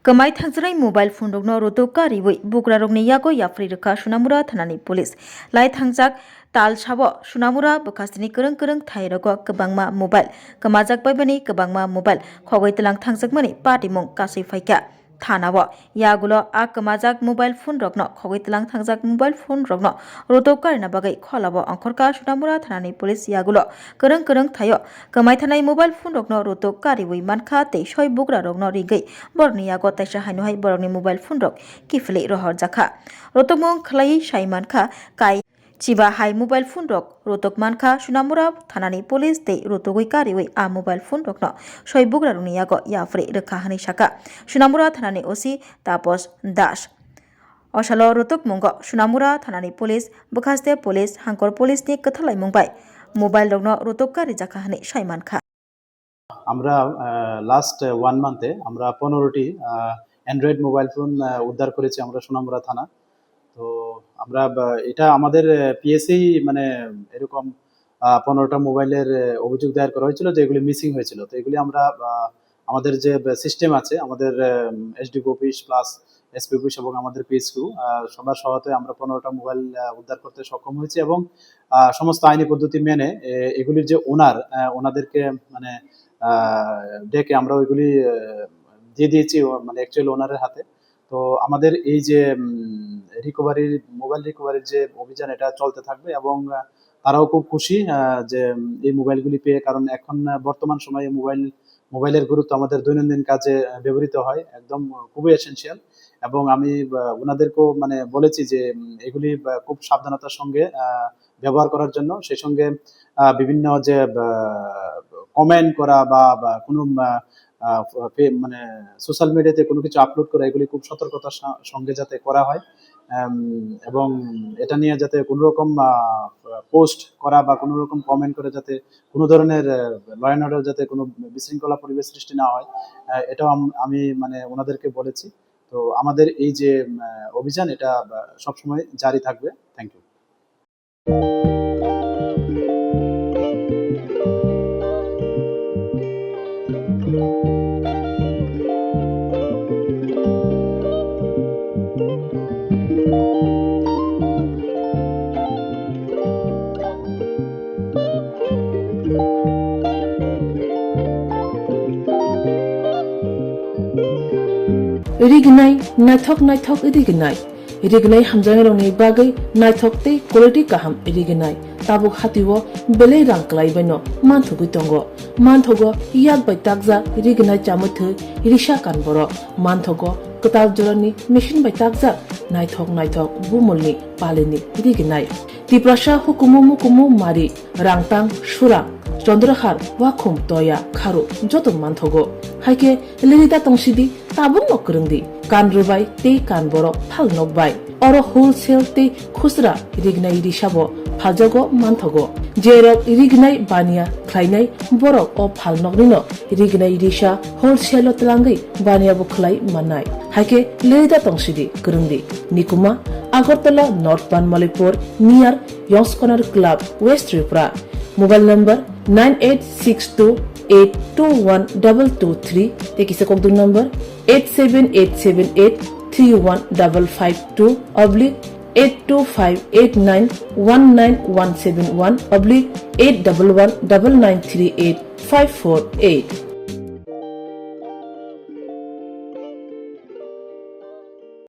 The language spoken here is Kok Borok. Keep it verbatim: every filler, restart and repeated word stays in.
Kwmai thangjaknai mobile phone rokno rotok kariwi bugrarokni yago yapri rwkha Sonamura thanani police. Lai thangjak tal sabo Sonamura bwkhasteni kwrwng kwrwng thairogo kwbangma mobile kwmajak baibani kwbangma mobile khogwi tlang thangjakmani patimung kasui phaikha. Thanao yagulo a kwmajak mobile phone rokno khogwi tlang thangjak mobile phone rokno rotok karina bagwi kholao ongkhorkha Sonamura thanani police yagulo kwrwng kwrwng thaio kwmai thanai mobile phone rokno rotok kariwi mankha tei soi bugra rokno rigwi borokni yago taisa haino hai borokni mobile phone rok kiphilwi rohorjakha. Rotokmung khwlaiwi sai mankha kai chiba hai mobile phone rok rotok mankha Sonamura thanani police tei rotogwi kariwi a mobile phone rokno soi bugra rokni yago yapri rwkha hwnwi sakha Sonamura thanani O C Tapos Das. Osalo rotokmungo Sonamura thanani police, bwkhaste police, hangkor police ni kwthalaimung bai mobile rokno rotok karijakha hwnwi sai mankha. আমরা last one মান্থে আমরা পনেরোটি Android mobile phone উদ্ধার করেছি আমরা সোনামুড়া থানা। তো আমরা বা- এটা আমাদের পিএসই মানে এরকম পনেরোটা মোবাইলের আহ, অভিযোগ দায়ের করা হয়েছিল যে এগুলি মিসিং হয়েছিল। তো এগুলি আমরা আহ, আমাদের যে সিস্টেম আছে, আমাদের SDP office plus SP office এবং আমাদের পিএসকিউ সবার সহায়তায় আমরা পনেরোটা মোবাইল আহ, উদ্ধার করতে সক্ষম হয়েছি এবং আহ, সমস্ত আইনি পদ্ধতি মেনে এ- এগুলির যে ওনার ওনাদেরকে মানে আহ, ডেকে আমরা ওইগুলি আহ, দিয়ে দিয়েছি ও- মানে অ্যাকচুয়াল ওনারের হাতে। তো আমাদের এই যে রিকভারির মোবাইল রিকভারির যে অভিযান, এটা চলতে থাকবে এবং আহ, তারাও খুব খুশি আহ, যে উম, এই মোবাইলগুলি পেয়ে, কারণ এখন আহ, বর্তমান সময়ে মোবাইল মোবাইলের গুরুত্ব আমাদের দৈনন্দিন কাজে আহ, ব্যবহৃত হয়, একদম খুবই এসেনশিয়াল। এবং আমি আহ, ওনাদেরকেও মানে বলেছি যে উম, এগুলি আহ, খুব সাবধানতার সঙ্গে আহ, ব্যবহার করার জন্য, সেই সঙ্গে আহ, বিভিন্ন যে কমেন্ট করা বা বা কোনো আহ, আহ, ফে- মানে সোশ্যাল মিডিয়াতে কোনো কিছু আপলোড করা, এগুলি খুব সতর্কতার সা- সঙ্গে যাতে করা হয়। আম, এবং এটা নিয়ে যাতে কোনো রকম পোস্ট করা বা কোনো রকম কমেন্ট করে যাতে কোনো ধরনের ল অ্যান্ড অর্ডার যাতে কোনো বিশৃঙ্খলা পরিবেশ সৃষ্টি না হয়, আহ, এটাও আম- আমি মানে ওনাদেরকে বলেছি। তো আমাদের এই যে আহ, অভিযান, এটা আহ, সবসময় জারি থাকবে। Thank you. Rignai, naithok naithok rignai. Rignai hamjaknairokni bagwi naithok tei quality kaham rignai. Tabuk hatio belai rang kwlaibaino manthogwi tongo. Manthogo yak bai takjak rignai chamwi thwi risa kan borok. Manthogo kwtal jorani machine bai takjak naithok naithok bumulni palini rignai. Tiprasa hukumu mukumu mari, Rangtang, Surang, Chandrahar, Wakhum, Toya, Kharu joto manthogo. Haikhe lirida tongsidi, tabukno kwrwngdi, kan rwbai tei kan borok phalnok bai. Oro wholesale tei khusra rignai risabo phaljago manthogo. Jerok rignai baniya khlainai borok o phalnoknino rignai risa wholesale-o twlangwi baniyabo khlai mannai. Haikhe lirida tongsidi, kwrwngdi. Nikuma, Agartala, North Banmalipur, near Yongskonar Club, West Tripura. Mobile number nine eight six two eight two one double two three tei kisa kokduk number eight seven eight seven eight three one double five two oblique eight two five eight nine one nine one seven one oblique eight double one double nine three eight five four eight.